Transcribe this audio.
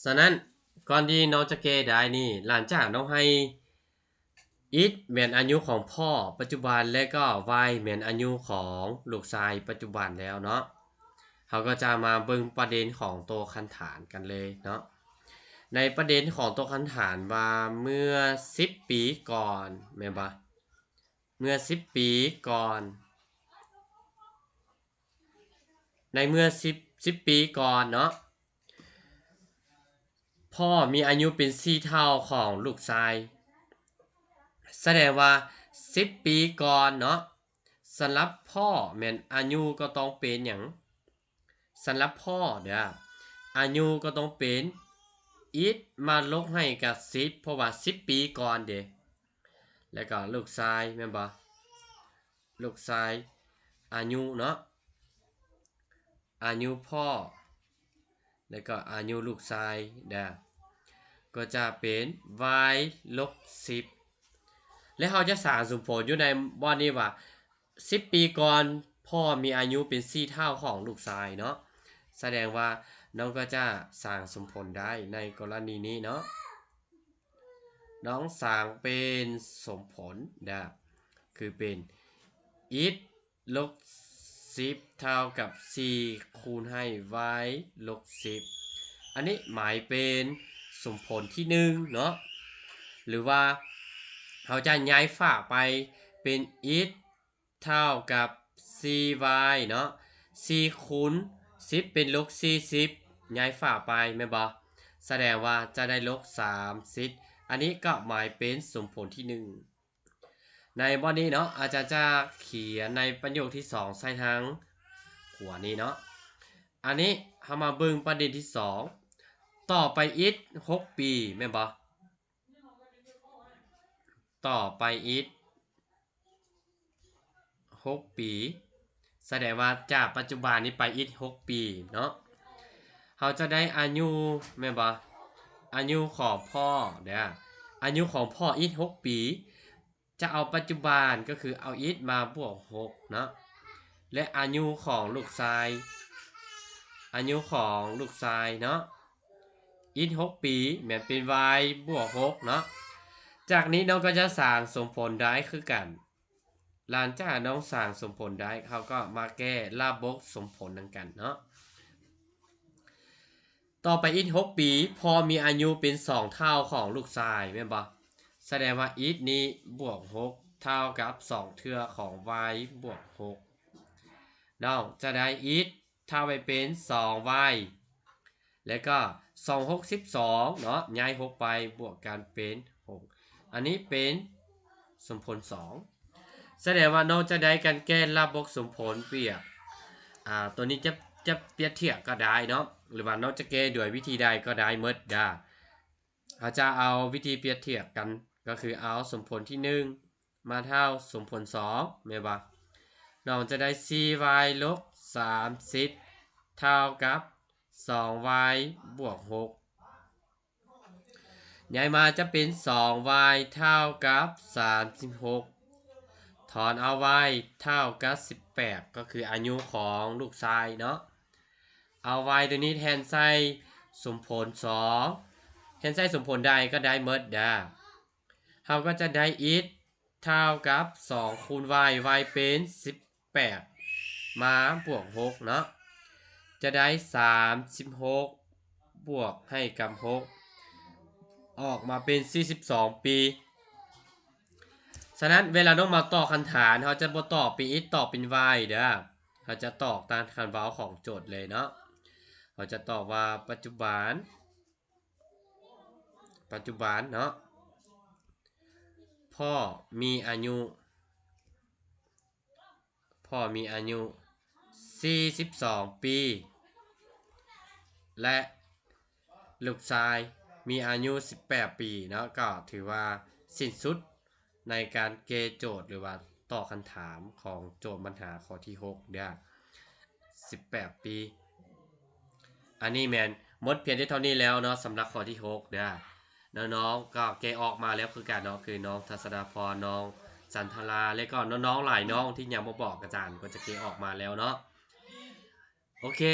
ສະນັ້ນ ກ່ອນທີ່ນ້ອງຈະແກ້ໄດ້ນີ້ ຫຼັງຈາກນ້ອງໃຫ້ x ແມ່ນອາຍຸຂອງພໍ່ປັດຈຸບັນ ແລະກໍ y ແມ່ນອາຍຸຂອງລູກຊາຍປັດຈຸບັນແລ້ວເນາະ, ເຮົາກໍຈະມາເບິ່ງປະເດັນຂອງໂຕຄັນຖານກັນເລີຍເນາະ. ໃນປະເດັນຂອງໂຕຄັນຖານວ່າ ເມື່ອສິບປີກ່ອນ ແມ່ນບໍ່? ເມື່ອສິບປີກ່ອນ ໃນເມື່ອສິບ ສິບປີກ່ອນເນາະ ພໍ່ມີອາຍຸເປັນສີ່ເທົ່າຂອງລູກຊາຍ. ສະແດງວ່າສິບປີກ່ອນເນາະ ສຳລັບພໍ່ແມ່ນອາຍຸກໍຕ້ອງເປັນຫຍັງ? ສຳລັບພໍ່ເດີ້ ອາຍຸກໍຕ້ອງເປັນ x ມາລົບໃຫ້ກັບສິບ ເພາະວ່າສິບປີກ່ອນເດ ແລ້ວກໍລູກຊາຍແມ່ນບໍ່? ລູກຊາຍອາຍຸເນາະ ອາຍຸພໍ່ ແລ້ວກໍອາຍຸລູກຊາຍເດີ້ ກໍຈະເປັນ y ລົບສິບ. ແລະເຮົາຈະສ້າງສົມຜົນຢູ່ໃນບ່ອນນີ້ວ່າ ສິບປີກ່ອນ ພໍ່ມີອາຍຸເປັນສີ່ເທົ່າຂອງລູກຊາຍເນາະ, ສະແດງວ່ານ້ອງກໍຈະສ້າງສົມຜົນໄດ້ໃນກໍລະນີນີ້ເນາະ. ນ້ອງສ້າງເປັນສົມຜົນເດີ້ ຄືເປັນ x ລົບສິບເທົ່າກັບສີ່ຄູນໃຫ້ y ລົບສິບ. ອັນນີ້ໝາຍເປັນສົມຜົນທີໜຶ່ງເນາະ ຫຼືວ່າເຮົາຈະຍ້າຍຝາໄປເປັນ x ເທົ່າກັບສີ່ y ເນາະ, ສີ່ຄູນສິບເປັນລົບສີ່ສິບ ຍ້າຍຝາໄປແມ່ນບໍ່? ສະແດງວ່າຈະໄດ້ລົບສາມສິບ. ອັນນີ້ກໍໝາຍເປັນສົມຜົນທີໜຶ່ງ. ໃນບ່ອນນີ້ເນາະ ອາຈານຈະຂຽນໃນປະໂຫຍກທີສອງໃສ່ທາງຂວານີ້ເນາະ. ອັນນີ້ເຮົາມາເບິ່ງປະເດັນທີສອງ ຕໍ່ໄປອີກຫົກປີແມ່ນບໍ່? ຕໍ່ໄປອີກຫົກປີ ສະແດງວ່າຈາກປັດຈຸບັນນີ້ໄປອີກຫົກປີເນາະ ເຮົາຈະໄດ້ອາຍຸແມ່ນບໍ່? ອາຍຸຂອງພໍ່ເດີ້ ອາຍຸຂອງພໍ່ອີກຫົກປີ ຈະເອົາປັດຈຸບັນ ກໍຄືເອົາ x ມາບວກຫົກເນາະ ແລະອາຍຸຂອງລູກຊາຍ ອາຍຸຂອງລູກຊາຍເນາະ ອີກຫົກປີ ແມ່ນເປັນ y ບວກຫົກເນາະ. ຈາກນີ້ນ້ອງກໍຈະສ້າງສົມຜົນໄດ້ຄືກັນ. ຫຼັງຈາກນ້ອງສ້າງສົມຜົນໄດ້ ເຮົາກໍມາແກ້ລະບົບສົມຜົນນຳກັນເນາະ. ຕໍ່ໄປອີກຫົກປີ ພໍ່ມີອາຍຸເປັນສອງເທົ່າຂອງລູກຊາຍແມ່ນບໍ່? ສະແດງວ່າ x ນີ້ບວກຫົກ ເທົ່າກັບສອງເທື່ອຂອງ y ບວກຫົກ. ນ້ອງຈະໄດ້ x ເທົ່າໄປເປັນສອງ y ແລ້ວກໍສອງຫົກສິບສອງເນາະ ຍ້າຍຫົກໄປ ບວກກັນເປັນຫົກ. ອັນນີ້ເປັນສົມຜົນສອງ. ສະແດງວ່ານ້ອງຈະໄດ້ການແກ້ລະບົບສົມຜົນປຽບ ອາ ຕົວນີ້ຈະ ຈະປຽບທຽບກໍໄດ້ເນາະ ຫຼືວ່ານ້ອງຈະແກ້ດ້ວຍວິທີໃດກໍໄດ້ໝົດເດີ້. ເຮົາຈະເອົາວິທີປຽບທຽບກັນ ກໍຄືເອົາສົມຜົນທີໜຶ່ງມາເທົ່າສົມຜົນສອງແມ່ນບໍ່? ນ້ອງຈະໄດ້ສີ່ y ລົບສາມສິບ ເທົ່າກັບສອງ y ບວກຫົກ. ຍ້າຍມາຈະເປັນສອງ y ເທົ່າກັບສາມສິບຫົກ ຖອນເອົາ y ເທົ່າກັບສິບແປດ ກໍຄືອາຍຸຂອງລູກຊາຍເນາະ. ເອົາ y ຕົວນີ້ແທນໃສ່ສົມຜົນສອງ ແທນໃສ່ສົມຜົນໃດກໍໄດ້ໝົດເດີ້. ເຮົາກໍຈະໄດ້ x ເທົ່າກັບສອງຄູນ y, y ເປັນສິບແປດ ມາບວກຫົກເນາະ ຈະໄດ້ສາມສິບຫົກ ບວກໃຫ້ກັບຫົກ ອອກມາເປັນສີ່ສິບສອງປີ. ສະນັ້ນເວລານ້ອງມາຕອບຄັນຖານ ເຮົາຈະບໍ່ຕອບເປັນ x ຕອບເປັນ y ເດີ້ ເຮົາຈະຕອບຕາມຄຳເວົ້າຂອງໂຈດເລີຍເນາະ. ເຮົາຈະຕອບວ່າປັດຈຸບັນ ປັດຈຸບັນເນາະ ພໍ່ມີອາຍຸ ພໍ່ມີອາຍຸສີ່ສິບສອງປີ ແລະ ລູກຊາຍມີອາຍຸສິບແປດປີເນາະ ກໍຖືວ່າສິ້ນສຸດໃນການແກ້ໂຈດ ຫຼືວ່າຕອບຄຳຖາມຂອງໂຈດບັນຫາຂໍ້ທີຫົກເດີ້ ສິບແປດປີ. ອັນນີ້ແມ່ນໝົດພຽງແຕ່ເທົ່ານີ້ແລ້ວເນາະ ສຳລັບຂໍ້ທີຫົກເດີ້. ນ້ອງໆກໍແກ້ອອກມາແລ້ວຄືກັນເນາະ ຄືນ້ອງທັດສະດາພອນ ນ້ອງຈັນທະລາ ແລະກໍນ້ອງໆຫຼາຍນ້ອງທີ່ຍັງບໍ່ບອກອາຈານ ກໍຈະແກ້ອອກມາແລ້ວເນາະ. ໂອເຄ